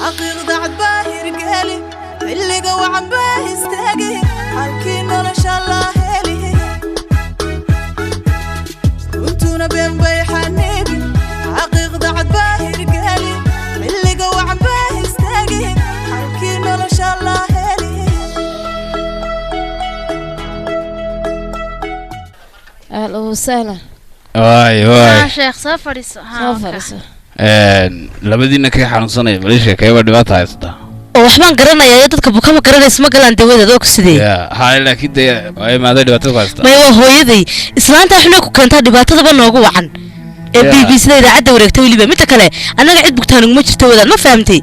Xaqiiqda cad baa hirgeli, xilliga wacan baa istaagi, halkii nolosha la heli. Runtuna been bay xaniibin. Xaqiiqda cad baa hirgeli, xilliga wacan baa istaagi, halkii nolosha la heli. Ahlan wasahlan. Waay waay. Haa sheekh, soo fadhiiso. Haa, soo okay. Fadhiiso. Labadiina kay xanuunsanaya maleeshiya kayba dhibaata haysataa? Oo waxbaan garanayaa iyo dadka bukama garanaysa ma galaan dawadeed oo ku sidee. Ya hay, laakiin dee waa imaaday dhibaatada ku haysataa. Maya, waa hooyaday islaanta waxna ku keentaa dhibaatadaba noogu wacan ee Yeah. B B C da idaacadda wareegta. Weliba midda kale, annaga cid bugtaan uguma jirto wadaad, ma fahamtay?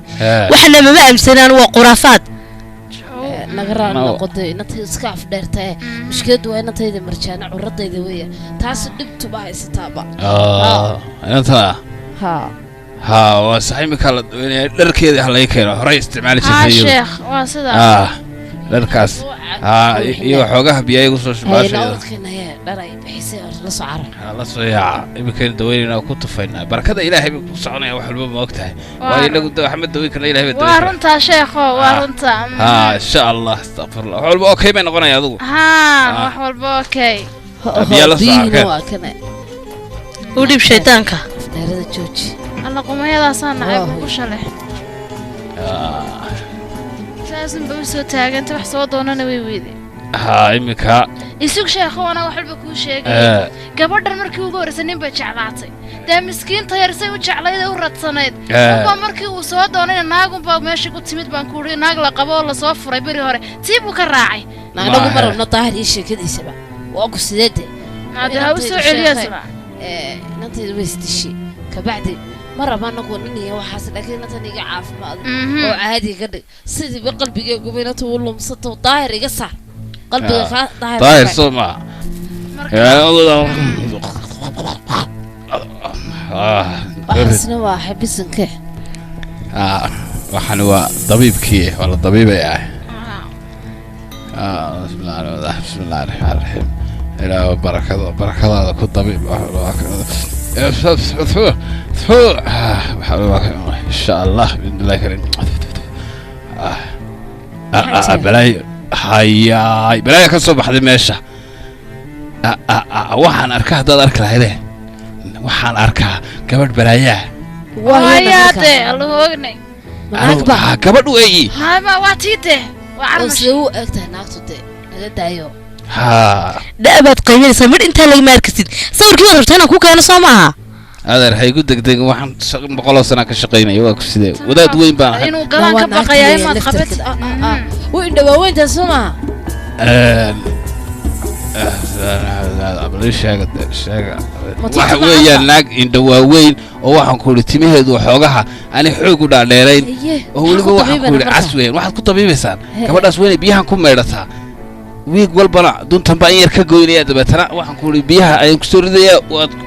Waxana mama aaminsanaan, waa khuraafaad. Naga raali No. noqotay inantayda iska afdheertae. Mushkiladdu waa inantayda marjaana curadayda weya, taasi dhibtuba haysataaba. Inanta. Haa. Ha, waa sax, imika la daweynaya dharkeeda ha laga keeno, horey isticmaali Haa jirtay iyadu. Sheekh, waa sidaa. Dharkaas ha iyo xoogaha biyaha igu soo shubaashayda. Orodkeenaye dhar ay bixisay oo la soo carar. Ha la soo yaaca, iminkaynu daweynayna oo ku tufaynaa barakada Ilaahay bay ku soconaya wax walba, ma og tahay? Waayo inagu wax ma daweyn karna, Ilahay baa Waa daweyn kara. Runtaa sheekho, waa runta. Ha, insha Allah. Astaqfirullah, wax walba okay bay noqonaya adigu. Haa, wax walba okay. Biyaa la soo Biyihiina arkeen. Waa kana. U dhib shaydaanka. Afdheerada jooji. Alla, qumayadaasaa nacay. Waa kugu shale saasunba u soo taaganta, wax soo doonana way weyday. Ha, iminka. Isug sheekho, anaa wax walba kuu sheegaya. Gabadhan markii ugu horreysay nin bay jeclaatay dee, miskiinta yar say u jeclayd ee u radsanayd. Unbaa markii uu soo doonayna naagunbaa meesha ku timid baan ku uhi, naag la qabo oo lasoo furay beri hore, tii buu ka raacay. Anagu ma Maahe. rabno Daahir iyo sheekadiisaba, waa ku sideede. Hade ha u soo celiyo isla. Inantayda way isdishay kabacdi, ma raba anagu nin iyo waxaas, laakiin inantan iga caafimaad oo caadi ka dhig, sidiiba qalbigeyguba inanta u lumsato. Daahir iga saar qalbiga kaa Daahir. Daahir soo maa. Waxaasna waa xabisanke. Waxaan waa dabiibkii, waa la dabiibaya. Bismillahi bismillahi raxmaan raxiim. Ilaah barakada barakadaada ku dabiib, insha Allah bismillahi karim. Balaayo hayaay, balaayo ka soo baxday meesha. Waxaan arkaa, haddaad arki lahaydeen, waxaan arkaa gabadh balaayaa. Waayaade allahu ognay. Gabadh u eeyi. Hama waa tii dee, waa oo carmash. Sidee u eg tahay naagtu dee? Naga daayo. Ha. Da'baad qiiminaysaa midh intaa lagama arkasid. Sawirkii waad rabtaa inaan kuu keeno, soo maaha? Adeer, ha igu degdegin, waxaan 500 sana ka shaqaynaya, waa ku sidee, wadaad weyn baan ahay. Inuu galaan ka baqayaa imaad qabad. Way indhawaaweyntaa, soo maaha? Bal ii sheega dee, sheega. Ma waxa tutuba weeyaan cadda? Naag indha waaweyn oo waxaan ku idhi timaheedu xoogaha ani xoog u dhaadheerayn Haye, oo weliba maxaa ku waxaan ku idhi dabiibana cas marka? weyn. Waxaad ku dabiibaysaan He. gabadhaas weynay biyahan ku maydhataa, wiig walbana duntan baa in yar ka goynaya, dabeetana waxaan ku idhi biyaha ayaan kusoo ridayaa,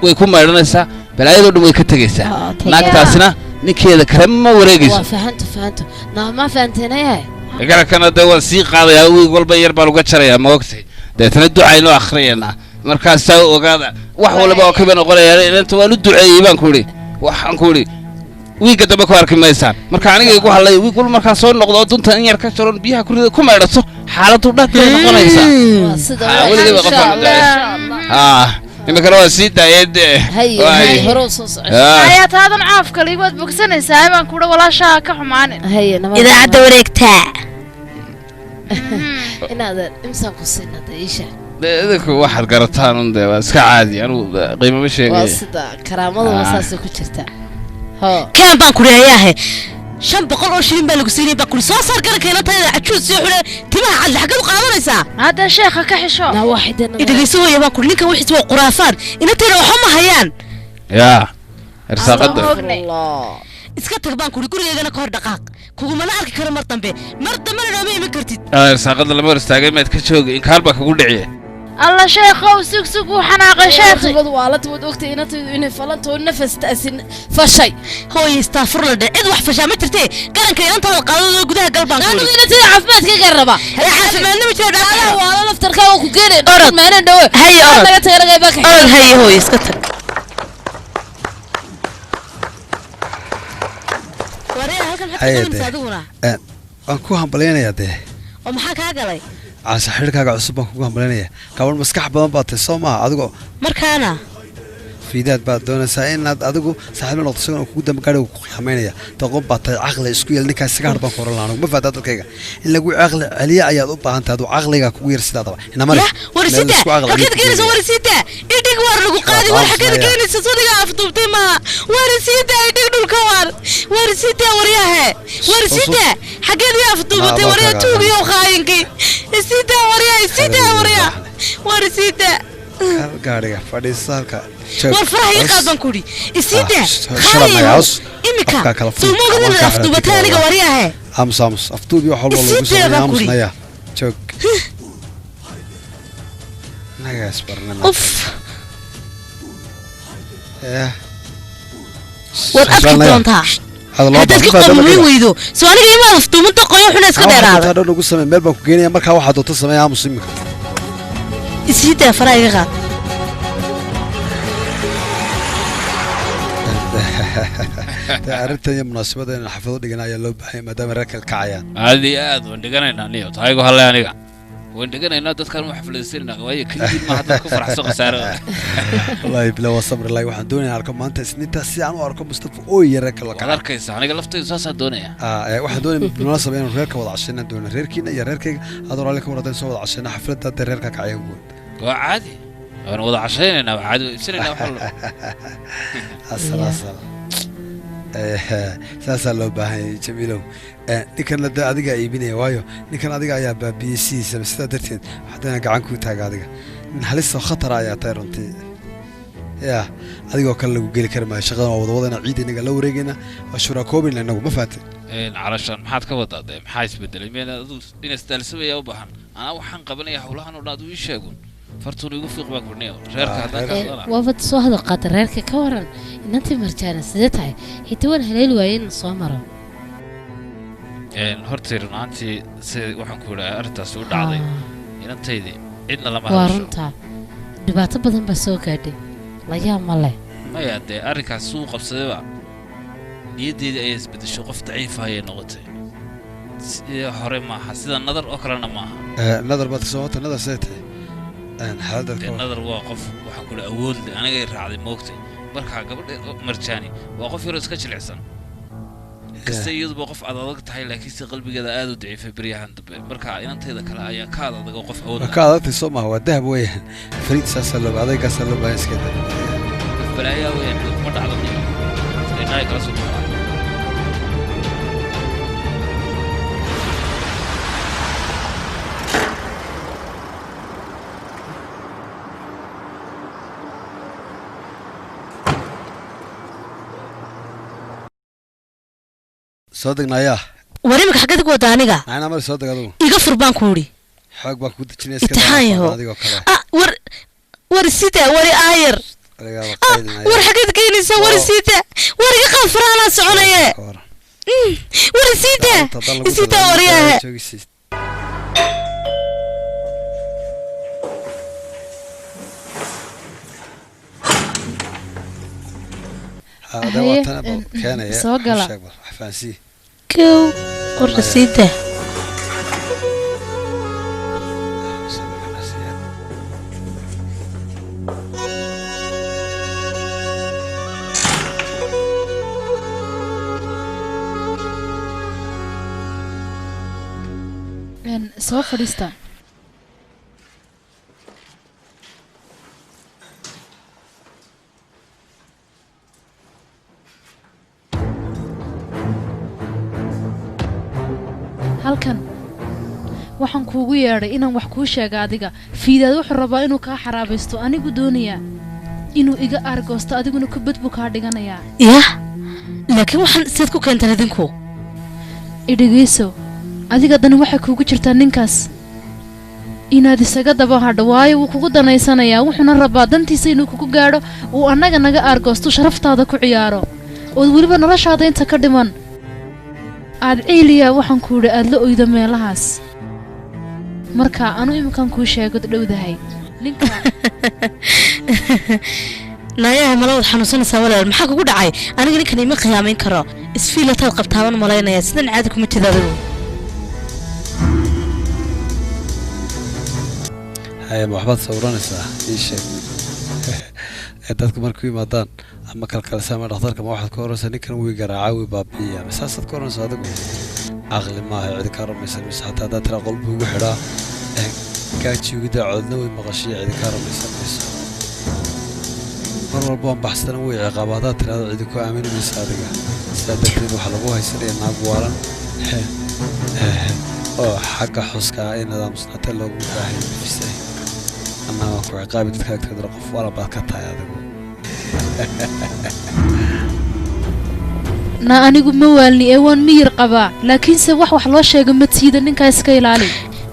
way ku maydhanaysaa, balaayadoo dhan way ka tegaysaa. Ah, tayo. Naagtaasina ninkeeda kale ma wareegayso. Waa fahanto, fahanto naa, ma fahantenayahay. Garankana dee waan sii qaadayaa, wiig walba in yar baan uga jarayaa, ma ogtay? Dabeetana ducaynoo akhriyaynaa, markaasaa ogaada wax walba oo kaba noqonaya. Inanta waan u duceeyey baan ku idhi, waxaan ku idhi wiigga dambe ku arki maysaan. Marka aniga igu hadlay, wiig walba markaan soo noqdo oo duntan in yar ka jaroon biyaha ku rida ku maydhato, xaaladdu dhan bay noqonaysaa. Waa sida. Ah, weligayba Insha qofaan Allah, insha Allah. Iminkana waan sii daayay dee. Haye. Waay. Haye, hore u soo soco. Ayaa taadan caafka liig waad bogsanaysaa baan kuudha, walaashaa ka xumaanin. Haye, nabad. Idaacadda wareegtaa. Inaadan imsaan ku siina dee, ii sheeg. Dee idinku waxaad garataan un dee, waa iska caadi, anigu qiimo ma Waa sheegay. sida karaamadu waa saasay ku jirtaa ho. Kaan baan kuri hayaahe, 500 oo shilin baa lagu siinaya baa kuri. Soo saar garanka inantayda cajuus soo xule, timaha cadle, xaggeed u qaadanaysaa? Hadda sheekha ka xisho. Naa waxidana. Idhegeyso hooya baan kuri, ninkan wixiis waa khuraafaad, inantayda waxba ma hayaan. Yaa irsaaqada. Iska tag baan kuri, gurigeygana ka hor dhaqaaq, kugumana arki karo mar dambe, mar dambena nooma iman kartid. Irsaaqada lama hor istaagay, maad ka jooga, inkaar baa kugu dhiciye. Alla sheekhow, sug sug, wuu xanaaqay sheekhi. Waad waalata, waad ogtay inantaydu inay falantoo nafastaasin fashay. Hooye, istaafurla dhe, cid wax fashaa ma jirtee, garanka inantada qaadadoo gudaha gal baan Anigu kuri. Inantayda caafimaadkayga rabaa. Ee caafimaadna ma jiro. Adaha Dhaaf. Waala laftarkaa waa ku keenay. Orod. Maanan dhawe. Haye, orod. Naga tagay baa ka. Orod, haye hooye, iska tag. Waree, halkan. Maxaad ka Haye qabanaysaa dee. adiguna? Waan ku hambalyaynayaa dee. Oo maxaa kaa galay? Caasha, xidhkaaga cusub baan kugu hambalyaynayaa. Gabadh maskax badan baad tahay, soo maaha adigoo? Markaana Fiidaad baad doonaysaa inaad adigu saaxiib la noqoto, isagana uu kugu damba gaadhiga ku khiyaameynaya. Doqon baad tahay, caqli isku yeel. Ninkaas isaga har baan ku oran lahaa anigu. Ma fahantaa? Dadkayga in lagu caqli celiya ayaad u baahan tahay. Aduu caqliga kugu yar sidaadaba inamari. Yah, warisida halkeed keenaysa? Warisida idhig, waar lagu qaadi. War xageed keenaysa? Sodiga afduubtay maaha. Warisida idhig dhulka, waar warisida, waryahe, warisida xageed ii afduubatay? Naa, warya markaa tuugiyo khaayinkii, isida warya, isida warya, warisida. Hal gaadhiga fadhiisa halka. Joog. War faraha ii Hoos. qaad baan kudhi, isida. Ah, shalay khaayiyow hoos. Imika Afkaa kala fur. soo moogid inaad Afkaa kala afduubatay fur. aniga, waryahe. Aamus, aamus. Afduub iyo wax walba lagu Isii dee sameeyo. baan Aamus kuri. naya, joog. Nagaas barnana. Uf. Eh. Waad arki doontaa Hada loo haddaad ka baahan qamuumin weydo. Soo aniga imaad afduuminta qoyo xuna iska dheeraada. Dhan ugu samee, meel baan ku geenaya. Markaa waxaad doonto samee. Aamus imika. Isii daa, faraha iga qaad. Dee arrintan iyo munaasabada inaan xaflado dhigana ayaa loo baahanya, maadaama reer kale kacayaan. Aad iyo aad waan dhiganaynaa niyo taygo halle aniga waan dhiganaynaa, dadkan u xafladaysanayna, waayo keligii maaha dad ku faraxsan khasaarada. Wallaahi bila waa sabri lahi. Waxaan doonayaa arko maanta Isniinta si aan u arko Mustafa oo iyo reer kale Waad kacay. arkaysaa, aniga laftaydu saasaa doonaya. Ah, waxaan doonaya munaasaba inaan reerka wada cashayna doona, reerkiina iyo reerkayga. Adoo raalli ka waratan soo wada cashayna xafladda hadda reerka kacayaan guud. Waa caadi, waan wada cashaynaynaa, waa caadi, waan iibsanaynaa wax walba. Asal asal. Saasaa loo baahan yahay, Jamiilow. Ninkan de adigaa iibinaya, waayo ninkan adiga ayaa baabiyey sidiisaba. Sidaa darteed haddana gacan kuu taaga. Adiga nin halis oo khatara ayaa tahay runtii. Ya adigoo kale lagu geli kari maayo shaqadan. Waa wada wadana, ciid inaga la wareegayna, waa shuraakoobina inagu. Ma fahatay? Calashaan maxaad ka wadaa dee? Maxaa isbedelay? Meel aduu in isdaalsamaya u baahan. Anaa waxaan qabanaya howlahan oo dhan, aduu ii sheegun, fartuun igu fiiq baan kudhinayo reerka haddaan ka reerka. hadlana. Waabad soo hadal qaata reerka. Ka waran inantii Marjaana? Sidee tahay? Xitaa waan haleeli waayey inaan soo maro. Horta run ahaantii si waxaan ku idhaha arrintaasi u dhacday, inantaydii cidna lama Waa hadasho. runtaa, dhibaato badan baa soo gaadhay, layaab ma leh. Maya dee, arrinkaas suu qabsadayba niyaddeydii ayaa isbedeshay. Qof daciifa ayay noqotay, sidii hore maaha, sida Nadar oo kalena maaha. Nadar baad kasoo wata. Nadar sidee tahay? Xaaladda Dee ka war. Nadar waa qof waxaan ku idhaha awood leh, anigay raacday moogtay. Marka gabadha Marjaani waa qof yaroo iska jilicsan kasta, iyaduba qof aad adag tahay, laakiinse qalbigeeda aad u daciifay beryahan dambe. Marka inantayda kale ayaa ka ad adag oo qof awood Waa leh. ka adagtay, soo maha? Waa dahab weeyaan, fariid. Saasaa loo adeegaasaa loo baahan iska daa. Qof balaayaa weeyaan, cid kuma dhacdo niyo indhahay kala soo baxaa. Soo degnayaa. War imika xaggeed ku wadaa aniga? Nacna mari, soo deg adigu. Iga fur baan ku idhi. Xoog baan kugu dejinaya, iska Imtixaan daa yahow. adigoo kale. Ah, war war sida wari aayar. Adigaaba Ah, qaylinaya. war xaggeed keenaysa? War Oo. sida war iga qaad faraanaa soconaye. Ka waran. War sida Inta dal lagu sida dadaalo, waryahe. joogisiis. Ha, adee waa Haye, tana bal keenaya. soo gala. Sheeg bal, wax fahansii. Kow war sida. Soo fadhiista. Halkan waxaan kuugu yeedhay inaan wax kuu sheega. Adiga Fiidaad wuxuu rabaa inuu kaa xaraabaysto, anigu doonayaa inuu iga aargoosto, adiguna kubad buu kaa dhiganayaa. Yah, laakiin waxaan sidaad ku keentaan idinku? Idhegeyso, adiga dani waxay kuugu jirtaa ninkaas inaad isaga daba hadho, waayo wuu kugu danaysanayaa, wuxuuna rabaa dantiisa inuu kugu gaadho, uu annaga naga aargoosto, sharaftaada ku ciyaaro, ood weliba noloshaada inta ka dhiman aad ciiliyaa. Waxaan ku idhi aad la oydo meelahaas. Marka anu iminkan kuu sheego dhowdahay ninka. Naayaha mala wad xanuunsanaysaa walaal, maxaa kugu dhacay? Aniga ninkan ima khiyaamayn karo. Isfiilataad qabtaaban malaynaya, sidan caadi kuma jida adigu. Haya, ma waxbaad sawranaysaa? Ii sheeg. Ee dadku markay u yimaadaan ama kalkalisa ama dhakhtarka, ma waxaad ka oranaysaa ninkan wii garaaca, wii baabi'iya? Ma saasaad ka oranaysaa adigu? Caqli maaha, cidi kaa rumaysan mayso. Xataa haddaad tiraa qol buu igu xidhaa, gaaji igu daa, codna way maqashiya, cidi kaa rumaysan mayso. Mar walba waan baxsana, way ciqaaba haddaad tiraahdo, cidi ku aamini mayso adiga. Sidaa darteed waxaa lagu haysanaya naag waalan oo xagga xuska ah in nidaamsanaata loogu baahay nafisay. Anna waan ku ciqaabi dadka agtooda, qof waalan baad ka tahay adigu. Na anigu ma waalni ee waan miyir qabaa, laakiinse wax loo sheego ma tiida, ninkaa iska ilaali.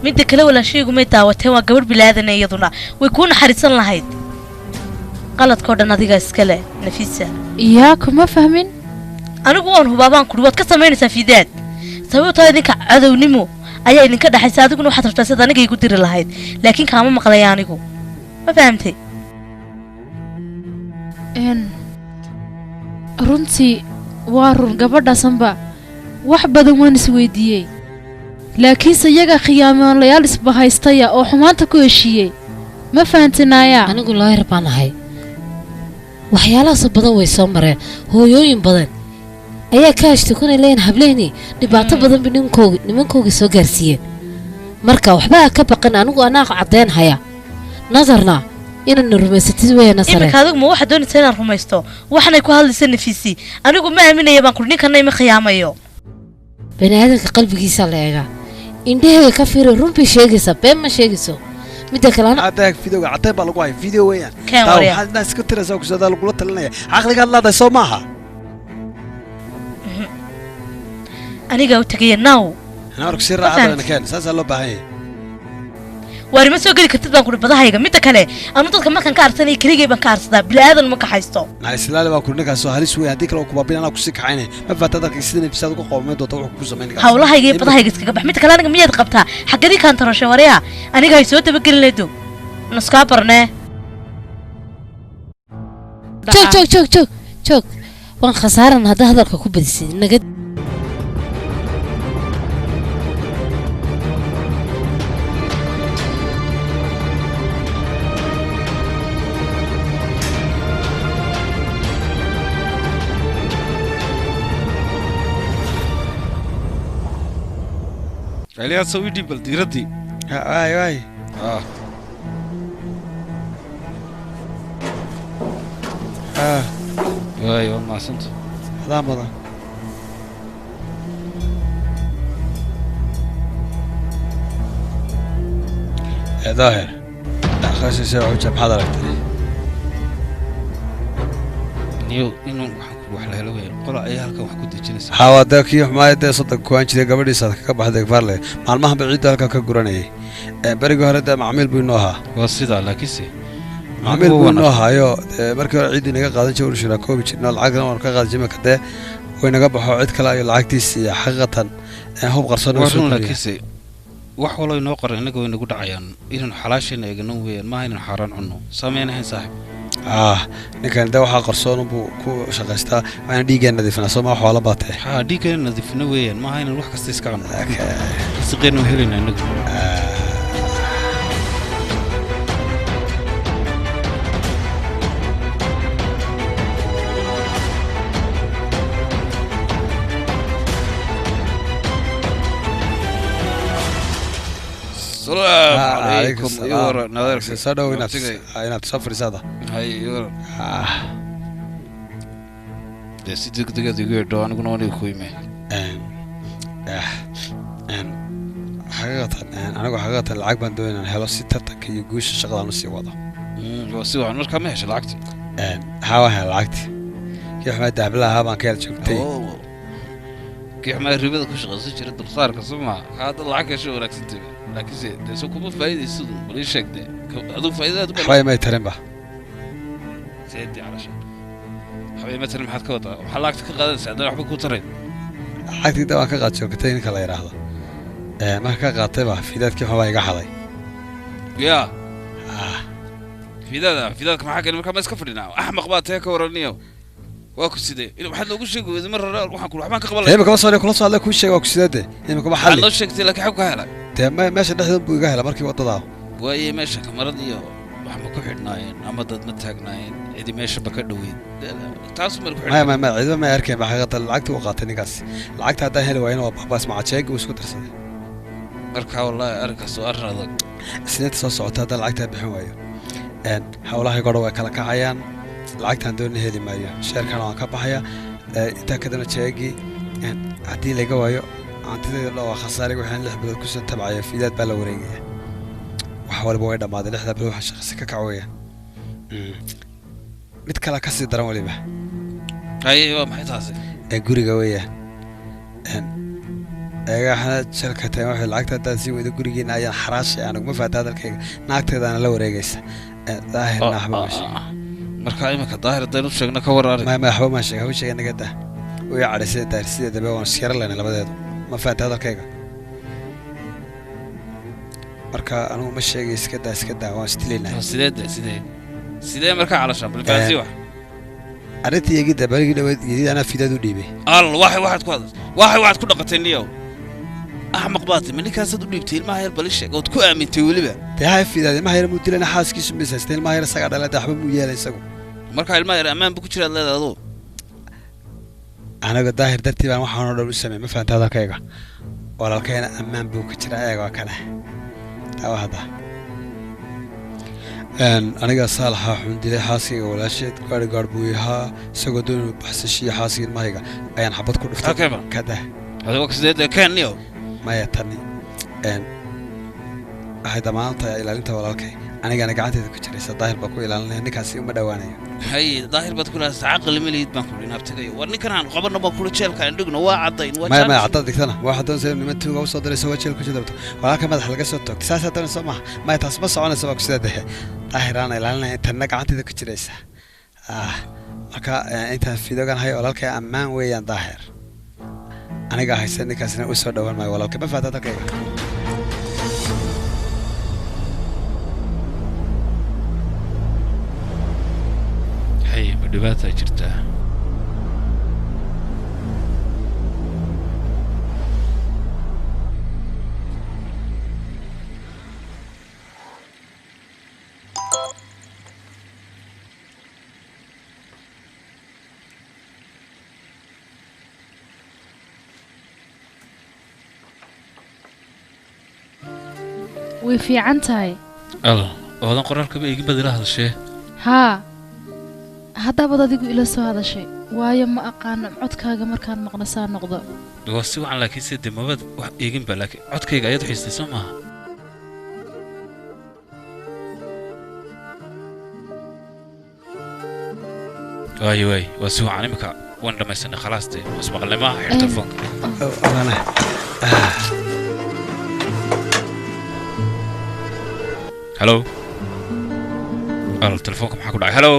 Midda kale walaashaygu may daawateen, waa gabadh bilaadana, iyaduna way kuu naxariisan lahayd. Qaladkoo dhan adigaa iska leh, Nafiisa. Yaa, kuma fahmin. Anigu waan hubaa baan kudhi, waad ka samaynaysaa fiidaad, sababtoo idinka cadownimo ayaa idinka dhexaysa. Adiguna waxaad rabtaa sidaad aniga igu diri lahayd, laakiin kaama maqlaya anigu, ma fahamtay? N runtii waa run gabadhaasanba, wax badan waan isweydiiyey, laakiinse iyaga khiyaamolayaal isbahaystaya oo xumaanta ku heshiiyey, ma fahantinaayaa? Anigu looyar baan ahay, waxyaalahaasoo badan way soo mareen. Hooyooyin badan ayaa ka hashtakunay kunay leeyihin hablehni dhibaato badan bay nimankoogii soo gaarsiiyeen. Marka waxba ha ka baqan, anigu anaa caddeyn haya, nasarna inaadna rumaysatid weya, Nasare. Iminka adigu ma waxaad doonaysaa inaan rumaysto waxanay ku hadlaysa Nafiisi? Anigu ma aaminaya baan kudhi, ninkanna ima khiyaamayo. Bani aadamka qalbigiisa la eegaa, indhahayga ka fiiri, run bay sheegaysaa, been ma sheegayso. Midda kale ana Caddaag videoga caddayn baa lagu haya, video weeyaan. Keen taa warya. Waxaad inaad iska tiraysaa kusadaa lagula talinaya, caqligaad leedahay soo maaha? Anigaa u tegaya now. Anaa warku sii raaca badana, keen, saasaa loo baahan yahay. Waar ima soo geli kartid baan kudhi badahayga. Midda kale anu dadka markaan ka arsanaya keligay baan ka arsadaa, bilaadan ma kaxaysto. Naa islaali baa kuri, ninkaas waa halis weyn, haddii kale uu kubaabin, anaa kusii kaxaynaya, ma faata? Dadka sida nafsaad uga qoomay doonta wuxuu ku samayn ninkaas. Hawlahayga iyo badahayga iskaga bax. Midda kale aniga miyaad qabtaa? Xaggadii kaan tarashay waryaa, aniga hay soo dabagelin leedo, nuskaa barnee. Joog, joog, joog, joog, joog, waan khasaaran hadda hadalka ku badisid naga. Eliyaasow, ii dhiib bal diiraddii. Waay waay. Ah. Ah. Waay, waa mahadsanta. Adaan badan. Ee Daahir, akhriisiisa wuxuu maxaad aragtay? Niyow, inuu waxaan ku wax la helo weyn, qola ayaa halkan wax ku dejinaysa. Waxaa dee kii xumaaya dee 30 kuwaan jiray, gabadhiisa kaga baxday farle, maalmahan ba ciidda halkan ka guranayay. Ee berigii hore dee macmiil buu inoo ahaa. Waa sidaa, laakiinse macmiil buu inoo ahaayo dee markii hore ciiddii naga qaadan jiray, unu koobi jirno, lacagna waanu ka qaadan jirnay. Marka dee way naga baxo, cid kale ayo lacagtiisa iyo xaqiiqatan hub qarsoon waa soo run kordhiya. Laakiinse wax waloo inoo qoran innaga way nagu dhacayaan, inaynu xalaasheena eegano weeyaan, maaha inaynu xaaraan cunno, saameen ahayn saaxib. Ah, ninkan dee waxaa qarsoon buu ku shaqaystaa, waana dhiiggeen nadiifinaa soo ma wax waala baatee. Haa, dhiiggeena nadiifino weeyaan, maaha inaynu wax kasta iska cunno. Risiqeena waa helaynaa innagu. Salaamu calaykum, ii waran adeerkay? Soo dhow, inaad Waqtigay. Inaad soo fadhiisaada. Hay, ii waran. Dee si degdegaad igu yeedho, aniguna waan igu ime. Xaqiiqatan anigu xaqiiqatan lacag baan doonaya inaan helo si tartanka iyo guusha shaqadaan usii wado. Waa si wacan, markaa ma hesha lacagti? Maxaa waan helay lacagti, kii xumaa dahablaha baan ka hel joogtay. Kii xumaa ribada ku shaqaysan jira dulsaarka soo maa? Hadda lacag hesho wanaagsantay, laakiinse dee soo kuma faa'iidaysidu, bal ii sheeg dee adigu faa'iidadaad u Waxba imay tarinba. Seedii calasha waxba ima tarin, maxaad ka wadaa? Waxaa lacagta ka qaadanaysa haddana waxba kuu tarayn. Lacagtii da waan ka qaad joogtay ninka la yidhaahdo. Marka ka qaatayba fidaadkii xubaa iga xaday. Yaa. Fidaada fidaadka maxaa keenay markaa ma iska fadhinaa axmaq baa tee ka waraniyo waa ku sidee in waxaad noogu sheegi weyday mar hore waxaan ku waxbaan ka qaban Imika ma soo kula soo hadlay kuu sheegay waa ku sideede imika ma waxaad xalli noo sheegtay laakiin xag ka helay dee meesha dhexdeeda buu iga helay markii waddadaa waaye meesha kamarad iyo wax ma ku xidhnaayeen ama dad ma taagnaayeen cidi meesha ba ka dhoweyd taas meel ku maya xidhan maya maya ciidama may arkeen ba xaqiiqatan lacagta uu qaatay ninkaas lacagta haddaan heli waayana waa baxbaas maca jeega uu isku darsaday marka wallaahi arrinkaas waa arrin adag isniinta soo socota haddaan lacagtaa bixin waayo howlahayga o dhan way kala kacayaan lacagtaan doonina heli maayo sheerkana waan ka baxaya intaa kadibna jeegii haddii laga waayo hantidayda dhan waa khasaariga waxaan 6 bilood kusoo tabcaya fiidaad baa la wareegaya wax walba way dhammaaday 6 bilood waxaa shaqsi ka kac weeyaan mid kale ka sii daran weliba haye waa maxay taasi ee guriga weeyaan eegaxana jalka tahay waxay lacagta haddaan sii weydo gurigeena ayaan xaraashay aniguma faata hadalkayga naagteedaana la wareegaysa daahirna waxba ma sheegin marka iminka daahir haddaynu sheegno ka war arrin maya maya waxba ma sheegin haw sheegin naga dah way cadhaysay daahir sideedaba waan isyara leynay labadeedu ma faata hadalkayga marka anigu ma sheegay iska daa iska daa waan isdilaynaa sidee de sidee sidee markaa calashaan balfaansi wax arrintii yegidda barigii dhaweed yedid anaa fidaad u dhiibay al waxay waxaad ku hadashay waxay waxaad ku dhaqatay niyow axmaq baad timi ninkaasaad u dhiibtay ilmaha yar bal ii sheeg ood ku aamintay weliba dee hay fidaad ilmaha yar muu dilayna xaaskiisu mis haystay ilmaha yar isagaa dhalay dee waxba muu yeelay isagu markaa ilmaha yar ammaan bu ku jiraad leedahay aduu anaga daahir dartii baan waxaan oo dhan u sameeyey ma fahanta hadalkayga walaalkayna ammaan buu ku jiraa eega waa kale taa hadda aniga saalaxa xun dilay xaaskayga walaasheed gaari gaar buu yahaa isagoo doon inuu baxsashiyo xaaskii ilmahayga ayaan xabad ku dhuftay Halkee ba? kada adigo sidee dee keen niyow maya tani waxay dhammaan tahay ilaalinta walaalkay anigana gacanteeda ku jiraysa daahir baa ku ilaalinaya ninkaasi uma dhowaanayo hay daahir baad ku lahaystaa caqli ma lihid baan kudhi naabtagayo war ninkan aan qabanno baan kula jeelka aan dhigno waa caddayn waa maya maya jaanis. caddaad dhigtana waxaad doonaysaa inuu niman tuuga usoo dirayso waa jeel ku jidabto walaalka madaxa laga soo toogtay saasaa doonaysa maaha maya taas ma soconaysa baa ku sidaa dehe daahir aan ilaalinaya tanna gacanteeda ku jiraysa marka intaan fiidogan hayo walaalkay ammaan weeyaan daahir anigaa haysa ninkaasina u soo dhowaan maayo walaalkay ma faata hadalkayga hay ma dhibaataa jirtaa Way fiican tahay. Al oodan qoraalkaba igin badila hadashee Haa, haddabaad adigu ila soo hadashay waayo ma aqaano codkaaga markaan maqno saa noqdo. Waa si wacan laakiin se dee mabad wax eeginba laakiin codkayga ayaad xiistay soo maaha waayo waay waa si wacan imika waan dhammaysanay khalaas dee waa ismaqalnay maaha xidh telefoonka Ogaana. Hello al telefoonka maxaa ku dhacay hello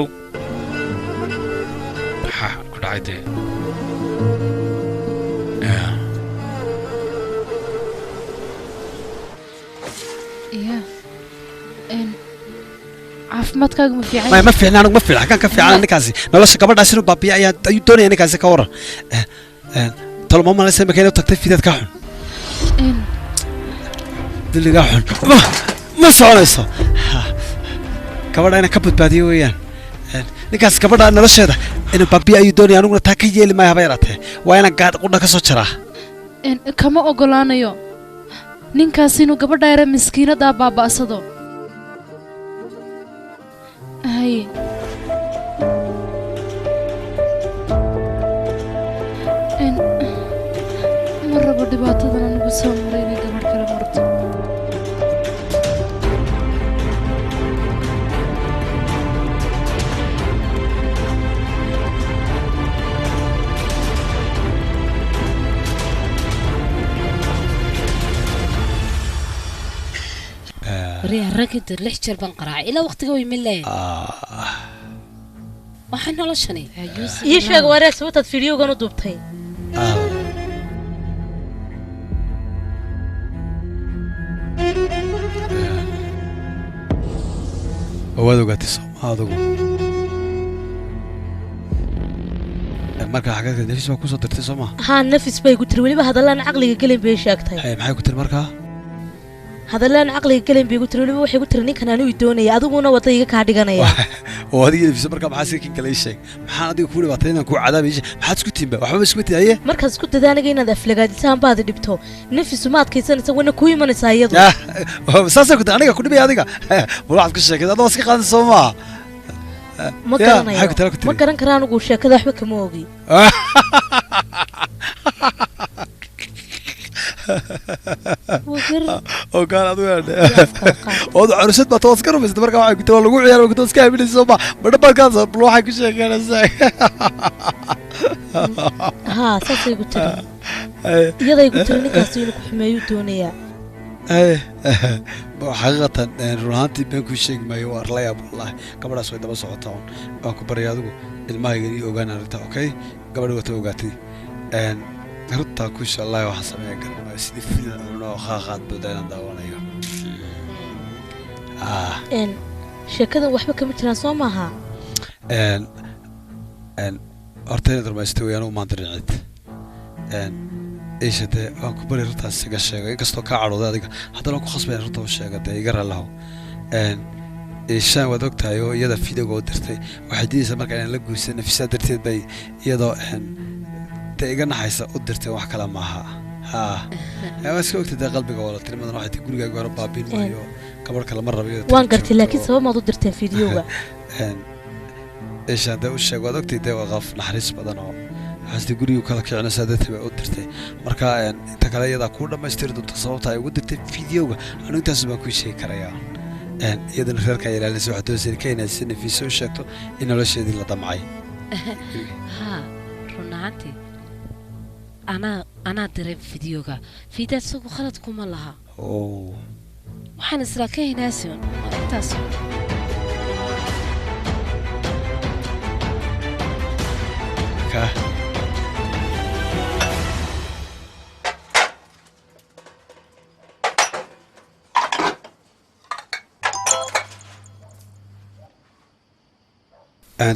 maxaa ku dhacay dee Yeah. Ya caafimaadkaaga ma fiican maya ma fiicna anigu ma fiicna xaggaan ka fiicana ninkaasi nolosha gabadhaas inuu baabiya ayaa ayuu doonaya ninkaasi ka waran talo ma malaysa imika inuu tagtay fidaad kaa xun diligaa xun ma soconayso Ha. Gabadha inaan ka badbaadiyo weeyaan ninkaas gabadha nolosheeda inuu baabiya ayuu doonaya aniguna taa ka yeeli maayo haba yaraatee waa inaan gaadh qudha ka soo jaraa Kama ogolaanayo ninkaas inuu gabadha yare miskiinadaa baaba'sado haye ma rabo dhibaatadan anigu soo maray inay gabadh kale marto. Waryaha ragida 6 jeer baan qaraacay ilaa waqtiga way milayn waxaa noloshani Ii sheeg waree sababtaad fiidiyowgan u duubtay. Waad ogaatay soo Adigu marka xagga nafis baa kusoo dirtay soo ma? Haa, nafis bay ku tiri, weliba hadallaan caqliga gelin bay sheegtay. Haye, maxay ku tiri markaa? Hadallaan caqliga gelin bay ku tiri, weliba waxay ku tiri ninkan anigu doonaya, adiguna wadda iga kaa dhiganaya. Oo adiga nafis markaa maxaa sii kale ii sheeg? Maxaan adiga ku dhibaatay inaan ku cadaabay? Maxaad isku tiinba? Waxba ma isku tihin haye? Markaad isku dada aniga inaad aflagaadisaan baad dhibto, nafisu ma adkaysanaysa, wana ku imanaysaa iyadu. Saasay ku tiri aniga ku dhibay adiga. Bal waxaad ku sheegtay adoo iska qaadan soo maaha? Ma garanayo, ma garan kara anigu sheekada, waxba kama ogi. Oo gaal adigu ood carusad baa toos ka rumaysatay markaa waxay ku tiri waa lagu ciyaar, ku toos ka aaminaysa soo ma? Badha baad ka bal waxay ku sheekeynaysaa. Haa, saasay ku tiri, iyaday ku tiri ninkaasi inuu ku xumeeyuu doonayaa. Xaqiiqatan run ahaantii been kuu sheegi maayo, waa la yaab wallaahi. Gabadhaas way daba socotaa un. Waan ku baryay adigu ilmahayga ii ogaan arrinta, okay? Gabadha wata ogaatay runtaa ku insha allah waxaan sameeya garan maayo, sidii filan cuno oo qaaqaad boodaa inaan daawanayo. Sheekadan waxba kama jiraan soo maaha? Horta inaad rumaysato weeyaan u maandirin cid. Isha dee waan ku bari runtaas isaga sheego, inkastoo kaa cadhooday adiga, haddana waan ku khasbaya runta u sheego, dee iga ralaho. Ishaan waad ogtahay oo iyada fideoga u dirtay waxay diidaysaa marka inaan la guursan nafisaa darteed bay iyadoo dee iga naxaysa u dirtay, wax kale maaha. Haa, waa iska ogtay dee qalbiga wala tirimadan waxay tii gurigaaga hore baabiin maayo, gabadh kale ma rabo iyadoo. Waan gartay, laakiin sabab maad u dirteen fideoga? Ishaan dee u sheeg, waad ogtay dee waa qof naxariis badan oo waxaasde gurigu kala kicinaysaa darteed bay u dirtay. Marka inta kale iyadaa kuu dhammaystiri doonta sababta ay ugu dirtay fideoga, anigu intaas baan kuu sheegi karayaa. Iyadana reerkaa ilaalinaysa, waxaad doonaysa ka inaad si nafiisa u sheegto in nolosheedii la damcay. Haa, run ahaantii anaa diray fideoga, fiida isagu khalad kuma laha. Waxaan islaa ka hinaasiun waa intaas. Ka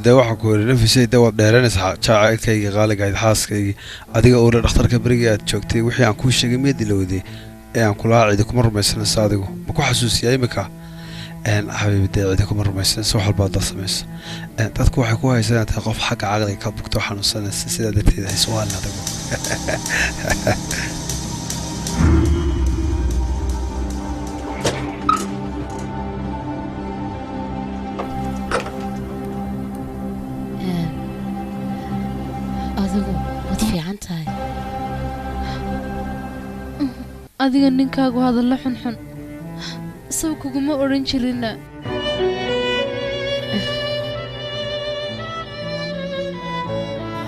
dee waxaan ku yidhi nafisay dee waad dheeranaysaa jacaylkaygii qaaligahayd, xaaskaygii adiga uule dhakhtarka berigii aad joogtay wixii aan kuu sheegay miyaad ilowday ee aan kulaa cidi kuma rumaysanaysa? Adigu ma ku xasuusiyaa imika xabiibi? Dee cidi kuma rumaysanaysa wax walba haddaad samayso. Dadku waxay ku haysan inaad tahay qof xagga caqliga ka bugto xanuunsanaysa, sidaa darteed hayswaalin adigu. Adigu waad fiican tahay. Adiga ninkaagu hadallo xunxun isaw kuguma odhan jirina?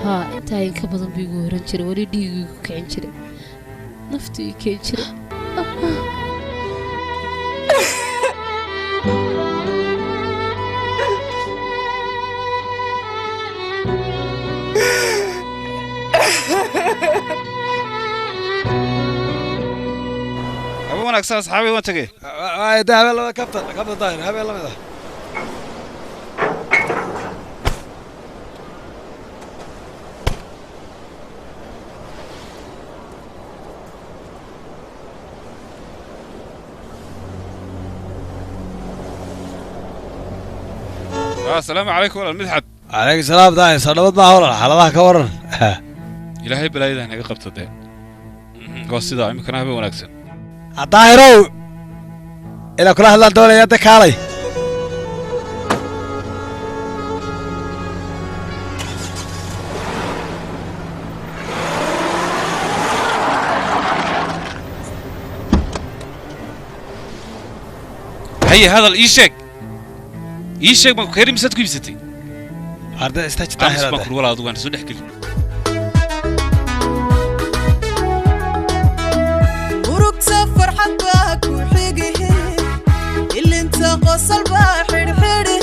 Haa, intaa in ka badan buu igu horan jiray, weli dhiiguu igu kicin jiray, naftu ii keen jiray. Habeen wanaagsan asxaabay, waan tegey. De habeen lamid kabtan, kabtan Daahir, habeen lamid ah. Asalaamu calaykum walaal Midxad. Calaykum salaam Daahir, soo nabad maaha walaal? Xaaladaha ka waran? Ilaahay balaayada naga qabto dee. Waa sidaa iminkana, habeen wanaagsan. Daahirow, inaan kula hadlaan doonaya, de kaalay. Haye, hadal ii sheeg, ii sheeg, baan ku misaad ku iibsatay? Arda istaaji. Aamus Daahir baan kuri walaa, adigu waan soo dhex gelin. Murugta farxad baa ku xigihi, ilinta qosol baa xidhxidhihi.